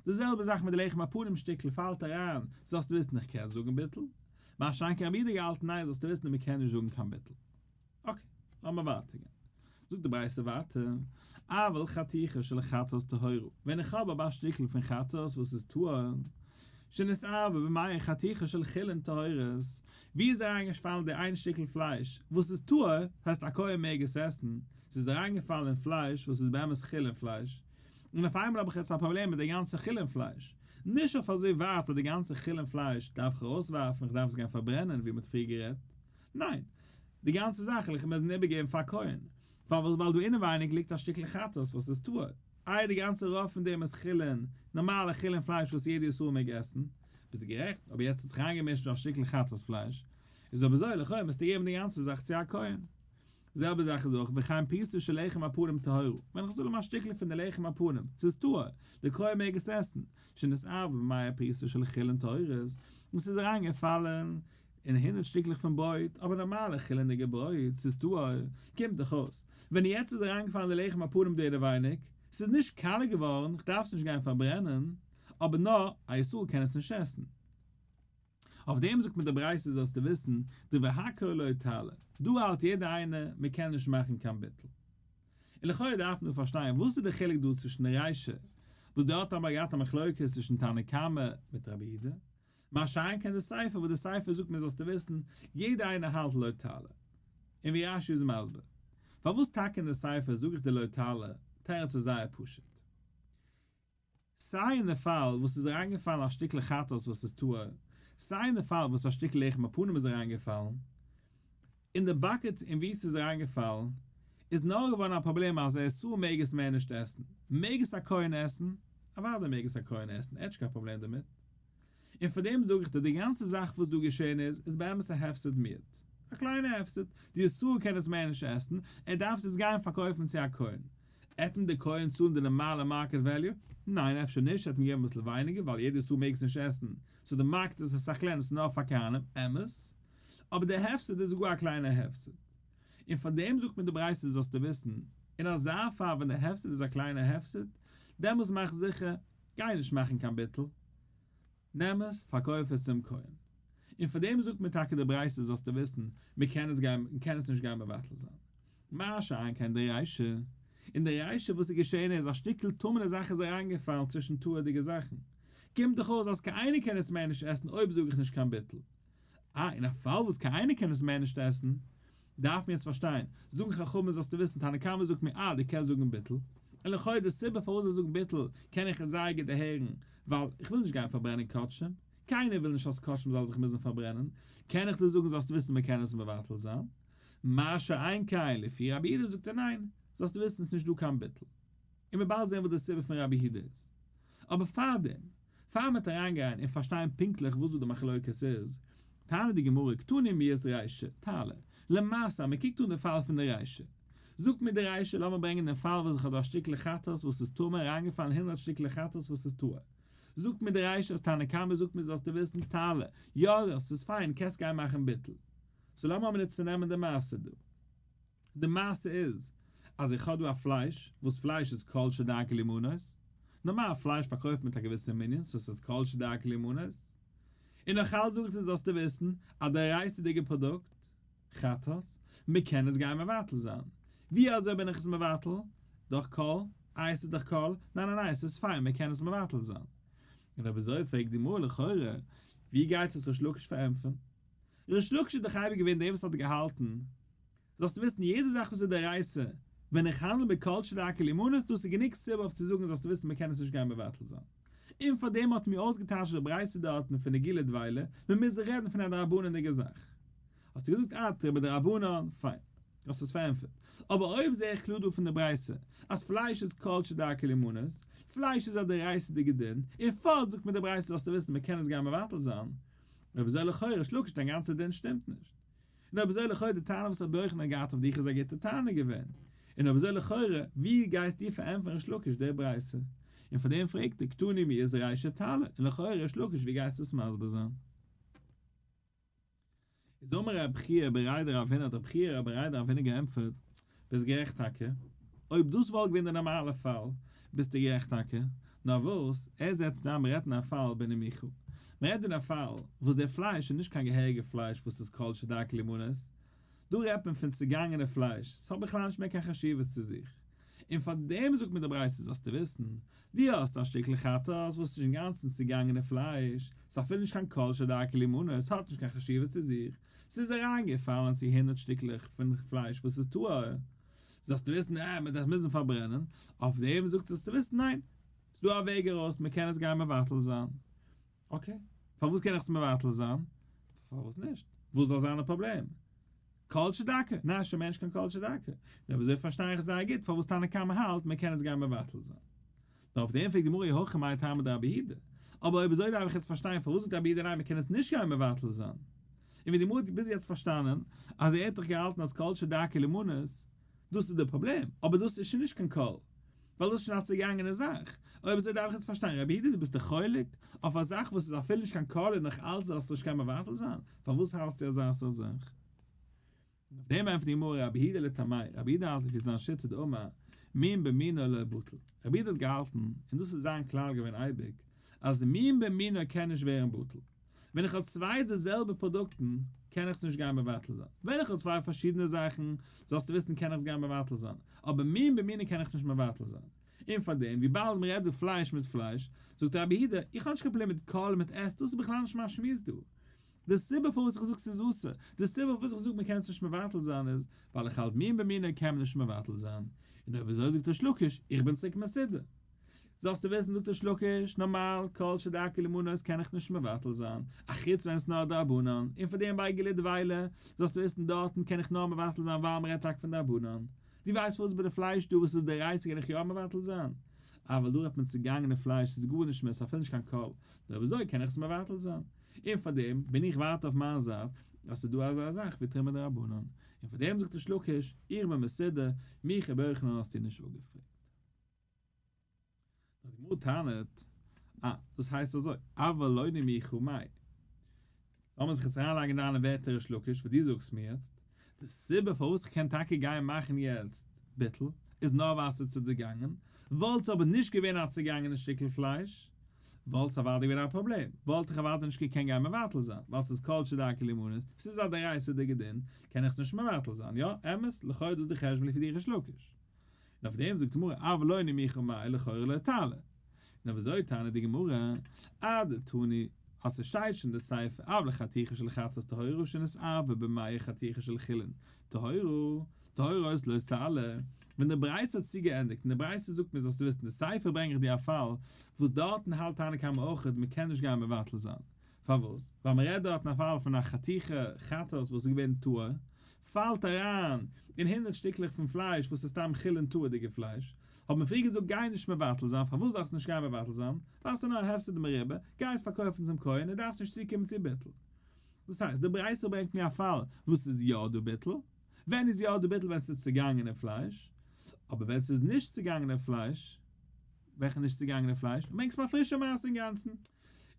די זעלבע זאך מיט די לחם הפנים שטיקל פאלט אריין זאלסטו וויסן איך קען זאגן ביטול. מה שאין כן רבי יהודה געהאלטן ניין זאלסטו וויסן אז מען קען נישט זאגן קיין ביטול. okay, לאמיר ווייטער גיין. זאגט די ברייתא ווייטער, אבל חתיכה של חטאת טהורה, ווען איך האב אבער א שטיקל פון חטאת וואס איז טהור, שנתערבה במאה חתיכה של חולין טהורות, ווי איז אריינגעפאלן די איין שטיקל פלייש וואס איז טהור, הייסט א כהן מעג עס עסן, ס'איז אריינגעפאלן אין פלייש וואס איז באמת חולין פלייש, און אויף איינמאל האב איך יעצט א פראבלעם מיט די גאנצע חולין פלייש, נישט אויף אזוי ווייט אז די גאנצע חולין פלייש דארף איך ארויסווארפן, איך דארף עס גיין פארברענען ווי מ'האט פריער גערעדט, ניין, די גאנצע זאך וועל איך מוזן איבערגעבן פאר כהן. פארוואס? ווייל דא אינעווייניג ליגט א שטיקל חטאת וואס איז טהור. איי די גאנצע רוב פון דעם איז חולין, נארמאלע חולין פלייש וואס יעדע ישראל מעג עסן. ביסט גערעכט, אבער יעצט האט זיך אריינגעמישט דא א שטיקל חטאת פלייש. איז אויב אזוי לכאו' מוזטו געבן די גאנצע זאך צו א כהן. זעלבע זאך איז אויך וכן פרוסה של לחם הפנים טהורה, ווען איך זאל האבן א שטיקל פון די לחם הפנים, ס'איז טהור, די כהן מעג עס עסן, שנתערבה במאה פרוסות של חולין טהורות, און ס'איז אריינגעפאלן אין הונדרעט שטיקלעך פון ברויט, אבער נארמאלע חולין'דיגע ברויט, ס'איז טהור, קומט דאך אויס, ווען יעצט איז אריינגעפאלן די לחם הפנים דא אינעווייניג, ס'איז נישט קאלע געווארן, כ'דארף עס נישט גיין פארברענען, אבער נאר א ישראל קען עס נישט עסן. אויף דעם זאגט מיר די ברייתא זאלסטו וויסן, דברי הכל לא תעלה, דא האלט יעדער איינער מען קען נישט מאכן קיין ביטול. און לכאורה דארף מען דא פארשטיין וואס איז די חילוק דא צווישן די רישא וואס דארט האבן מיר געהאט א מחלוקת צווישן תנא קמא מיט רבי יהודה, מה שאין כן די סיפא וואס די סיפא זאגט מיר זאלסטו וויסן, יעדער איינער האלט לא תעלה. און ווי רש"י איז מסביר פארוואס טאקע אין די סיפא זאג איך די לא תעלה, תירוץ איז זייער פשוט. סיי אין די פאל וואס איז אריינגעפאלן א שטיקל חטאת וואס איז טהור, סיי אין די פאל וואס א שטיקל לחם הפנים איז אריינגעפאלן אין די bucket אין וואו ס'איז אריינגעפאלן, איז נאר געווארן א פראבלעם אז א ישראל מעג עס מער נישט עסן. מעג עס א כהן עסן? אוודאי מעג עס א כהן עסן, ער האט נישט קיין פראבלעם דערמיט. און פאר דעם זאג איך דיר, די גאנצע זאך וואס דא געשען איז, איז באמת א הפסד מועט. א קליינע הפסד. די ישראל קען עס מער נישט עסן, ער דארף עס יעצט גיין פארקויפן צו א כהן. עט אים די כהן צאלן די נארמאלע market value? ניין אפשר נישט, ער האט אים געגעבן אביסל ווייניגער ווייל יעדע ישראל מעג עס נישט עסן, so די market איז אסאך קלענער ס'איז נאר פאר כהנים, אמת, אבער די הפסד איז גאר א קליינע הפסד. און פאר דעם זאגט מיר די ברייתא זאלסטו וויסן, אין אזא פאל ווען די הפסד איז א קליינע הפסד, דעמאלס מאך זיכער, גיי נישט מאכן קיין ביטול, נעם עס, פארקויף עס צום כהן. און פאר דעם זאגט מיר טאקע די ברייתא זאלסטו וויסן, מען קען עס גיין, מען קען עס נישט גיין מבטל זיין. מה שאין כן די רישא. אין די רישא וואס איז געשען איז א שטיקל טמא'נע זאך איז אריינגעפאלן צווישן טהור'דיגע זאכן. קומט דאך אויס אז קיין איינער קען עס מער נישט עסן אויב זאג איך נישט קיין ביטול. אה, אין א פאל וואס קיין איינער קען עס מער נישט עסן, דארף מען יעצט פארשטיין, זאגן חכמים זאלסטו וויסן תנא קמא זאגט מיר אה דו קענסט זאגן ביטול, און לכאו' די סיבה פארוואס זיי זאגן ביטול קען איך זייער גוט דערהערן, ווייל איך וויל נישט גיין פארברענען קדשים, קיינער וויל נישט אז קדשים זאל זיך מוזן פארברענען, קען איך דיר זאגן זאלסטו וויסן מען קען עס מבטל זיין, מה שאין כן לפי רבי יהודה זאגט ער ניין, זאלסטו וויסן ס'נישט דא קיין ביטול. און מ'וועט באלד זען וואס די סיבה פון רבי יהודה איז. אבער פארדעם, פאר מ'וועט אריינגיין און פארשטיין פונקטליך וואס דא די מחלוקת איז, טענה'ט די גמרא קתני מיהת רישא, תעלה, למעשה אז מ'קוקט אן די פאל פון די רישא, זאגט מיר די רישא לאמיר ברענגען דעם פאל וואס איך האב דא א שטיקל חטאת וואס איז טמא אריינגעפאלן הונדרעט שטיקלעך חטאת וואס איז טהור, זאגט מיר די רישא אז תנא קמא זאגט מיר זאלסטו וויסן תעלה, יא ס'איז פיין קענסט גיין מאכן ביטול. so לאמיר אבער נישט צונעמען די מעשה דא. די מעשה איז אז איך האב דא א פלייש, וואס פלייש איז כל שדרכו לימנות, נארמאל פלייש פארקויפט מיט א געוויסע מנין, so ס'איז כל שדרכו לימנות, און נאכאלץ זאג איך דיר זאלסטו וויסן אז דאורייתא'דיגע פראדוקט, חטאת, מ'קען עס גיין מבטל זיין. ווי אזוי בין איך עס מבטל? דורך קול? איי עס איז דורך קול? ניין ניין ניין עס איז פיין מ'קען עס מבטל זיין. און אויב אזוי פרעגט די גמרא לכאורה, ווי גייט עס ריש לקיש פארענטפערן? ריש לקיש איז דאך אייביג געווען דער וואס האט געהאלטן, זאלסטו וויסן יעדע זאך וואס איז דאורייתא, ווען איך האנדל מיט כל שדרכו לימנות דאס איז גענוג סיבה אויף צו זאגן זאלסטו וויסן מען קען עס נישט גיין מבטל זיין. און פאר דעם האט מיר אויסגעטייטשט די ברייתא דארטן פון נגילה דבילה, מען מוז רעדן פון א דרבנן'דיגע זאך. האסטו געזאגט אה תרומה דרבנן, פיין. האסט עס פארענטפערט. אבער אויב זע איך קלאר דא פון די ברייתא אז פלייש איז כל שדרכו לימנות, פלייש איז א דאורייתא'דיגע דין, און פארט זאגט מיר די ברייתא זאלסטו וויסן מען קען עס גיין מבטל זיין, אויב אזוי לכאורה ריש לקיש דיין גאנצע דין שטימט נישט. און אויב אזוי לכאורה די טענה וואס רבי יוחנן האט געהאט אויף דיך איז א גוטע טענה געווען. און אויב אזוי לכאורה ווי גייסטו פארענטפערן ריש לקיש די ברייתא? און פאר דעם פרעגט ער קתני מיהת רישא תעלה, און לכאורה ריש לקיש ווי גייסטו עס מסביר זיין? איז אמר רב חייא בריה דרב הונא האט רב חייא בריה דרב הונא געענטפערט, ביסט גערעכט טאקע, אויב דאס וואלט געווען די נארמאלע פאל, ביסטו גערעכט טאקע, נאר וואס, ער זעצט איין מ'רעדט אין א פאל בנימוחה, מ'רעדט אין א פאל וואס דער פלייש איז נישט קיין געהעריגע פלייש וואס איז כל שדרכו לימנות, דא רעדט מען פון צעגאנגענע פלייש, ס'האט בכלל נישט מער קיין חשיבות צו זיך, און פאר דעם זאגט מיר די ברייתא זאלסטו וויסן, דו האסט א שטיקל חטאת וואס איז אינגאנצן צעגאנגענע פלייש, ס'איז אפילו נישט קיין כל שדרכו לימנות, ס'האט נישט קיין חשיבות צו זיך, ס'איז אריינגעפאלן צו הונדרעט שטיקלעך פון פלייש וואס איז טהור, זאלסטו וויסן אה, מען דארף מוזן פארברענען, אויף דעם זאגט זאלסטו וויסן ניין, ס'דא א וועג ארויס, מען קען עס גיין מבטל זיין. okay, פארוואס קען איך עס מבטל זיין? פארוואס נישט? וואס זאל זיין די פראבלעם? כל שדרכו, ניין שוין מער נישט קיין כל שדרכו. נו אבער אזוי פארשטיי איך זייער גוט פארוואס תנא קמא האלט מען קען עס גיין מבטל זיין. נאר אויף דעם פרעגט די גמרא אי הכי מאי טעמא דרבי יהודה. אבער אויב אזוי דארף איך יעצט פארשטיין פארוואס זאגט רבי יהודה ניין מען קען עס נישט גיין מבטל זיין. און ווי די גמרא האט ביז יעצט פארשטאנען אז ער האט דאך געהאלטן אז כל שדרכו לימנות דאס איז די פראבלעם, אבער דאס איז שוין נישט קיין קול, ווייל דאס איז שוין א צעגאנגענע זאך. אויב אזוי דארף איך יעצט פארשטיין, רבי יהודה דו ביסט דיך חולק אויף א זאך וואס איז אפילו נישט קיין קול און נאך אלץ זאלסטו נישט קענען מבטל זיין? פארוואס האלסטו אזא סארט זאך? און אויף דעם ענטפערט די גמרא רבי יהודה לטעמיה, רבי יהודה האלט לפי זיין שיטה דאמר מין במינו לא בטל, רבי יהודה האט געהאלטן, און דאס איז זיין כלל געווען אייביג, אז מין במינו קען נישט ווערן בטל. ווען איך האב צוויי די זעלבע פראדוקטן קען איך עס נישט גיין מבטל זיין, ווען איך האב צוויי פארשידענע זאכן זאלסטו וויסן קען איך עס גיין מבטל זיין, אבער מין במינו קען איך נישט מבטל זיין. און פארדעם וויבאלד מען רעדט דא פלייש מיט פלייש, זאגט רבי יהודה, איך האב נישט קיין פראבלעם מיט כל און מיט עת, דאס איז בכלל נישט מיין שמועס דא. די סיבה פארוואס איך זאג ס'איז אסור, די סיבה פארוואס איך זאג מען קען עס נישט מבטל זיין איז, ווייל איך האלט מין במינו קען מען נישט מבטל זיין. און אויב אזוי זאגט ריש לקיש, איך בין צוריק מסודר. זאלסטו וויסן זאגט ריש לקיש, נארמאל, כל שדרכו לימנות קען איך נישט מבטל זיין, אחוץ ווען עס נאר דרבנן, און פאר דעם ביי גילי דבילה, זאלסטו וויסן דארטן קען איך נאר מבטל זיין ווייל מ'רעדט טאקע פון דרבנן. דו ווייסט פארוואס ביי די פלייש דא וואס איז דאורייתא קען איך יא מבטל זיין? אבל דא רעדט מען צוגאנגענע פלייש ס'איז גארנישט מער ס'איז אפילו נישט קיין כל, נאר אויב אזוי קען איך עס מבטל זיין. און פאר דעם בין איך ווייטער אויף מיין זייט אז ס'איז דא אזא זאך ווי תרומה דרבנן. און פאר דעם זאגט ריש לקיש, איך בין מסודר, מיך רבי יוחנן האסטו נישט אפגעפרעגט. נאר די גמרא טענה'ט, אה, דאס הייסט אזוי, אבל לא נימוחה מאי. לאמיר זיך יעצט אריינלייגן אין דיינע ווערטער ריש לקיש וואס דו זאגסט מיר יעצט, די סיבה פארוואס איך קען טאקע גיין מאכן יעצט ביטול, איז נאר ווייל ס'איז צעגאנגען, וואלט עס אבער נישט געווען א צעגאנגענע שטיקל פלייש, וואלט עס אוודאי געווען א פראבלעם, וואלט איך אוודאי נישט געקענט גיין מבטל זיין, ווייל ס'איז כל שדרכו לימנות, ס'איז א דאורייתא'דיגע דין, קען איך עס נישט מבטל זיין, יא, אמת, לכאו' איז דאס די חשבון לפי דיר ריש לקיש. און אויף דעם זאגט די גמרא אבל לא נימוחה מאי לכאורה לא תעלה. און אויב אזוי טענה'ט די גמרא, אדתני, אז ס'שטייט שוין די סיפא אבל חתיכה של חטאת טהורה שנתערבה במיא חתיכה של חולין טהורה, טהורות לא תעלה, ווען די ברייתא האט צוגעענדיגט און די ברייתא זאגט מיר זאלסטו וויסן די סיפא ברענג איך דיר א פאל וואס דארטן האלט תנא קמא אויכעט מ'קען נישט גיין מבטל זיין, פארוואס? ווייל מען רעדט דארטן א פאל פון א חתיכה חטאת וואס איז געווען טהור, פאלט אריין אין הונדרעט שטיקלעך פון פלייש וואס איז סתם חולין טהור'דיגע פלייש, האט מען פריער געזאגט גיי נישט מבטל זיין, פארוואס זאלסטו נישט גיין מבטל זיין? ווייל ס'איז נאר א הפסד מרובה, גיי עס פארקויפן צום כהן און דארפסט נישט צוקומען צו ביטול. דאס הייסט, די ברייתא ברענגט מיר א פאל וואס איז יא דא ביטול, ווען איז יא דא ביטול ווען ס'איז צעגאנגענע פלייש, אבער ווען ס'איז נישט צעגאנגענע פלייש, וועלכע נישט צעגאנגענע פלייש? ברענגסט מיר א פרישע מעשה אינגאנצן.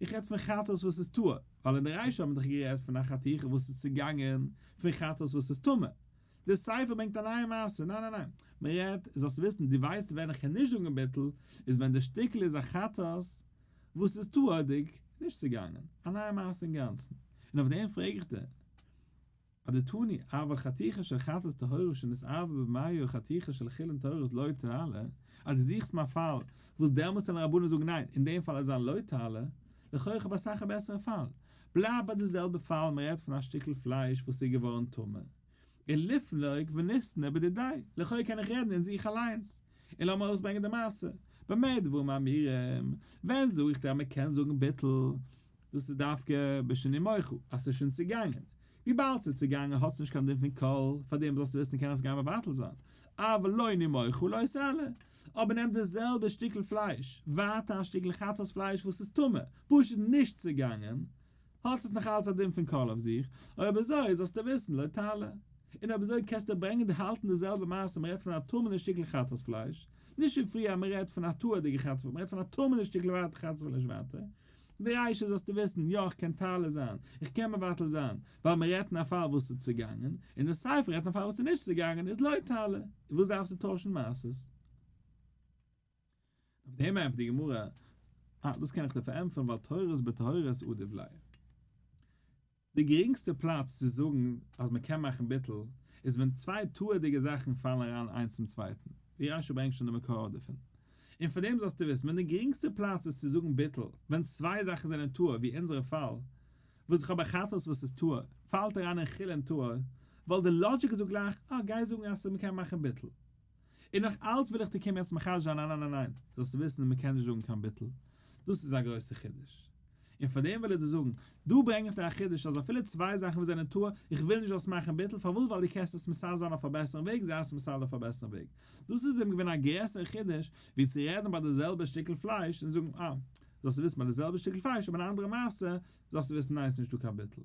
איך רעד פון חטאת וואס איז טהור, ווייל אין די רישא האט מען דאך גערעדט פון א חתיכה וואס איז צעגאנגען פון חטאת וואס איז טמא. די סיפא ברענגט א נייע מעשה, ניין ניין ניין, מען רעדט, זאלסט וויסן, דו ווייסט ווען איך קען נישט זאגן ביטול, איז ווען די שטיקל איז א חטאת וואס איז טהור'דיג, נישט צעגאנגען, א נייע מעשה אינגאנצן. און אויף דעם פרעג איך דיר. אדתני, אבל חתיכה של חטאת טהורה שנתערבה במיא חתיכה של חולין טהורות לא תעלה, אז דו זוכסט מיר א פאל וואס דעמאלטס וועלן רבנן זאגן ניין, אין דעם פאל איז זיין לא תעלה, לכאו' איך האב אסאך א בעסערע פאל. בלייב ביי די זעלבע פאל מען רעדט פון א שטיקל פלייש וואס איז געווארן טמא, און ליפלוג וניתני בדידיה, לכאו' קען איך רעדן אין זיך אליינס. און לאמיר ארויסברענגען די מעשה, במה דברים אמורים, ווען זאג איך דיר אז מען קען זאגן ביטול, דאס איז דווקא בשנימוחה, אז ס'איז שוין צעגאנגען. וויבאלד ס'איז צעגאנגען האט עס נישט קיין דין פון קול, פאר דעם זאלסטו וויסן קען עס גיין מבטל זיין. אבל לא נימוחה לא תעלה. אבער נעם די זעלבע שטיקל פלייש, ווייטער א שטיקל חטאת פלייש וואס איז טמא, פשוט נישט צעגאנגען, האט עס נאך אלץ א דין פון קול אויף זיך, אויב אזוי זאלסטו וויסן לא תעלה. און אויב אזוי קענסטו ברענגען די האלטן די זעלבע מעשה מ'רעדט פון א טמא'נע שטיקל חטאת פלייש, נישט ווי פריער אז מ'רעדט פון א טהור'דיגע חטאת פלייש, מ'רעדט פון א טמא'נע שטיקל ווייטער חטאת פלייש ווייטער. די רישא זאלסטו וויסן, יא איך קען תעלה זיין, איך קען מבטל זיין, ווייל מען רעדט אין א פאל וואס איז צוגאנגען, און די סיפא רעדט אין א פאל וואס איז נישט צוגאנגען איז לא תעלה, וואס דארפסטו טוישן מעשות? אויף דעם ענטפערט די גמרא, אה, דאס קען איך דיר פארענטפערן ווייל טהורות בטהורות עדיף ליה. די גרינגסטע פלאץ צו זאגן אז מען קען מאכן ביטול איז ווען צוויי טהור'דיגע זאכן פאלן אריין איינס צום צווייטן, ווי רש"י ברענגט שוין די מקור דערפון. און פאר דעם זאלסטו וויסן, ווען די גרינגסטע פלאץ איז צו זאגן ביטול ווען צוויי זאכן זענען טהור ווי אונזערע פאל וואס איך האב א חטאת וואס איז טהור פאלט אריין אין חולין טהור, וואלט די לאגיק געזאגט גלייך אה גיי זאגן אז מען קען מאכן ביטול. און נאך אלץ וויל איך דיר קומען יעצט מחדש זיין ניין ניין ניין ניין, זאלסטו וויסן מען קען נישט זאגן קיין ביטול, דאס איז א גרויסע חידוש. און פאר דעם וויל איך דיר זאגן, דא ברענג איך דיר א חידוש אז אפילו צוויי זאכן וואס זענען טהור, איך וויל נישט זאלסט מאכן ביטול, פארוואס ווייל דו קענסט עס מסדר זיין אויף א בעסערן וועג, זיי עס מסדר אויף א בעסערן וועג. דאס איז אים געווען א גרעסערע חידוש ווי צו רעדן ביי די זעלבע שטיקל פלייש און זאגן אה, זאלסטו וויסן ביי די זעלבע שטיקל פלייש אבער אן אנדערע מעשה, זאלסטו וויסן ניין ס'נישט דא קיין ביטול.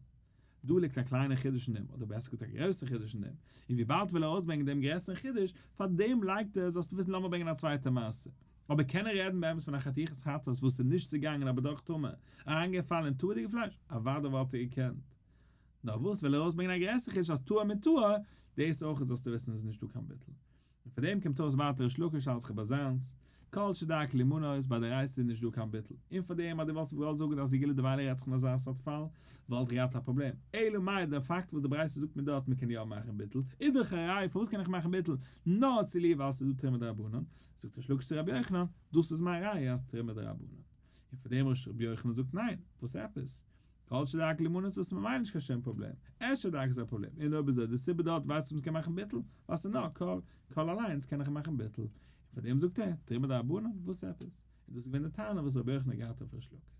דא ליגט א קליינער חידוש אין דעם, אדער בעסער געזאגט א גרויסער חידוש אין דעם, און וויבאלד וויל ער ארויסברענגען דעם גרעסערן חידוש, פאר דעם לייגט ער, זאלסטו וויסן לאמיר ברענגען א צווייטע מעשה. אבער קען ער רעדן באמת פון א חתיכת חטאת וואס איז נישט צעגאנגען אבער דאך טמא, אריינגעפאלן אין טהור'דיגע פלייש? אוודאי וואלט ער געקענט. נאר וואס וויל ער ארויסברענגען א גרעסער חידוש אז טהור מיט טהור, דאס אויך זאלסטו וויסן איז נישטא קיין ביטול. און פאר דעם קומט אויס ווייטער ריש לקיש האלט זיך ביי זיינס, כל שדרכו להימנות ביי דאורייתא איז נישט דא קיין ביטול, און פאר דעם אז דו וואלסט געוואלט זאגן אז גילוי דמילא רעדט זיך אין אזא סארט פאל, וואלט איך געהאט א פראבלעם, אלא מאי דער פאקט וואס די ברייתא זאגט מיר דארט מען קען יא מאכן ביטול, איז דאך א ראי' פארוואס קען איך מאכן ביטול נאר צוליב ווייל ס'איז דא תרומה דרבנן, זאגט ריש לקיש צו רבי יוחנן, דאס איז מיין ראי' אז תרומה דרבנן. און פאר דעם רבי יוחנן זאגט ניין, וואס עפעס? כל שדרכו להימנות איז ממילא נישט קיין שום פראבלעם, אפשר דרכו איז א פראבלעם, און אויב אזוי די סיבה דארט ווייסט וואס מ'קען מאכן ביטול, ווייל ס'איז נאר קול, קול אליינס קען איך מאכן ביטול, און פאר דעם זאגט ער, תרומה דרבנן, וואס עפעס? און דאס איז געווען די טענה וואס רבי יוחנן האט געהאט אויף ריש לקיש.